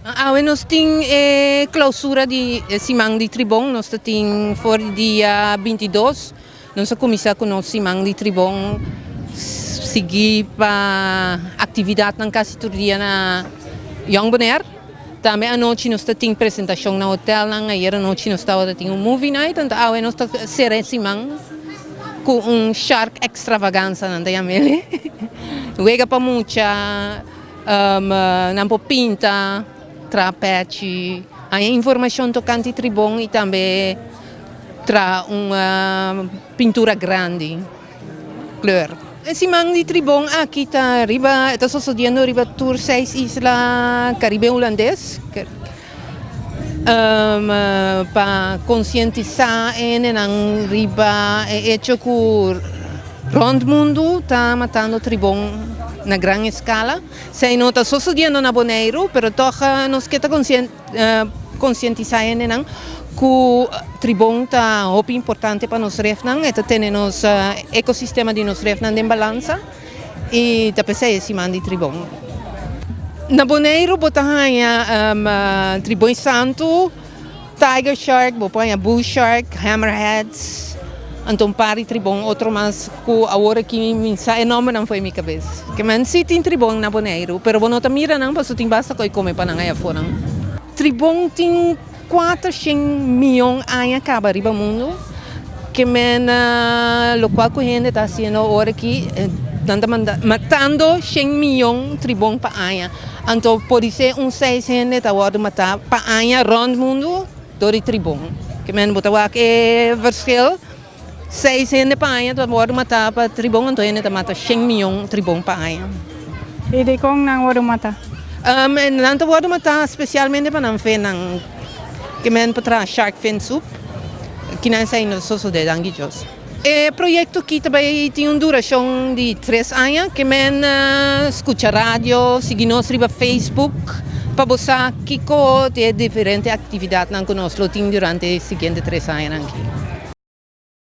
Awe nos tin e clausura di e siman di Tribon, nos ta tin for di dia 22, nos a cuminsa cu nos siman di Tribon sigui pa actividadnan casi tur dia na Jong Bonaire. Tambe anochi nos ta tin presentacion na hotelnan, ayer anochi nos tabata tin un movie night, anto awe nos ta cera e siman cu un shark extravaganza nan ta yam'el. Wega pa mucha. Nan por pinta, traha pechi, haña informashon tokante tribon i tambe traha un pintura grandi, kleur. E siman di tribon aki ta riba, ta sosodiendo riba tur seis isla Karibe Hulandes pa konsientisá e hendenan riba e echo ku rònt mundu ta matando tribon na gran eskala. Esei no ta sosodiendo na Boneiru, pero tòg nos ke ta konsientisá e hendenan ku tribon ta hopi importante pa nos refnan, e ta tene nos ekosistema di nos refnan den balansa. I ta p'esei e siman di tribon. Na Boneiru bo ta haña tribon santu, tiger shark, bo por haña bull shark, hammerheads, anto un par di tribon otro mas ku awor aki mi sa e nòmbernan for mi kabes. Ke men si tin tribon na Boneiru, pero bo no ta mira nan pasobra tin basta koi kome pa nan aya afonan. Tribon tin 400 mion aña kaba riba mundu, ke men lokual ku hende ta hasiendo ora aki, nan ta manda matando shen mion tribon pa aña. Anto podisé un seis hende ta wòrdu matá pa aña rònt mundu dor di tribon. Ke men bo ta wak e verschil, seis hende pa aña ta wòrdu matá pa tribon, anto hende ta mata shen mion tribon pa aña. I dikon nan wòrdu matá? Nan ta wòrdu matá spesialmente pa nan fenan ke men por traha shark fin soup. Kinan esei no ta sosodé, danki Dios. E proyekto aki ta bai tin un durashon di tres aña ke men skucha radio, sigui nos riba Facebook pa bo sa kiko ta e diferente aktividatnan ku nos lo tin durante e siguiente tres añanan aki.